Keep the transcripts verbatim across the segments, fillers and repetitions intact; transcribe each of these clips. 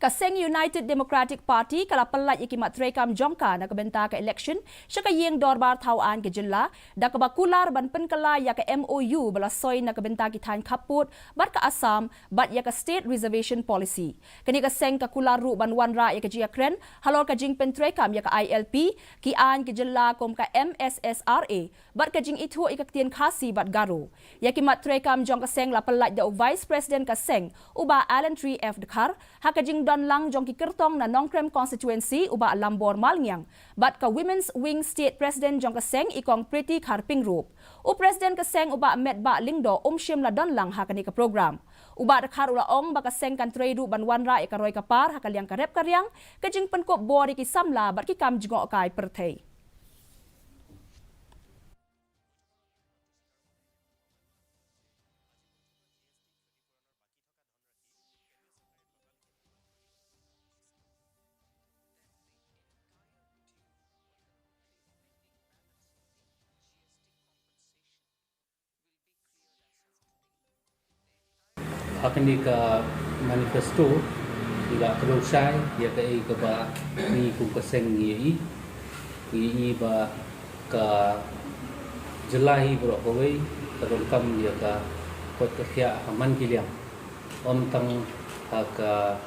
Ka seng United Democratic Party ka la pyllait ïa ki mat treikam jong ka na ka bynta ka election sha ka ïing dorbar thaw aiñ ka jylla, da kaba kular ban pynkylla ïa ka M O U ba la soi na ka bynta ki thaiñ khappud bad ka Assam, bad ïa ka State Reservation Policy. Kane ka seng ka kular ruh ban wanrah ïa ka jingïakren halor ka jingpyntreikam ïa ka I L P, ki aiñ ka jylla kum ka M S S R A, bad ka jingithuh ïa ka ktien Khasi bad Garo. Ïa ki mat treikam jong ka seng la pyllait da u Vice President ka seng, u Bah Allentree F Dkhar, ha ka jingdon lang jong ki kyrtong na Nongkrem Constituency, u Bah Lambor Malngiang, bad ka Women's Wing State President jong ka seng, i Kong Pretty Kharping ruh. U President ka seng, u Bah Metbah Lyngdoh, um shym la don lang ha kane ka program. U Bah Dkhar u la ong ba ka seng kan trei ruh ban wanrah ïa ka roi ka par ha ka liang ka rep ka riang, ka jingpynkup bor ïa ki samla bad ki kam jngohkai pyrthei. Ha kane ka manifesto, ngi la kdew shai ïa kaei kaba ngi kum ka seng ngi ïohi. Ngi ïohi ba ka jylla hi baroh kawei ka donkam ïa ka koit ka khiah ha man ki liang. Ym tang ha ka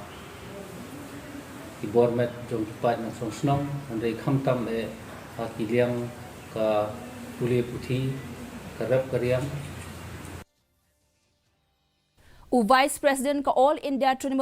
ki bor met jong ki paid nongshong shnong, hynrei khamtam eh ha ki liang ka pule puthi, ka rep ka riang. U Vice President ka All India Trinamool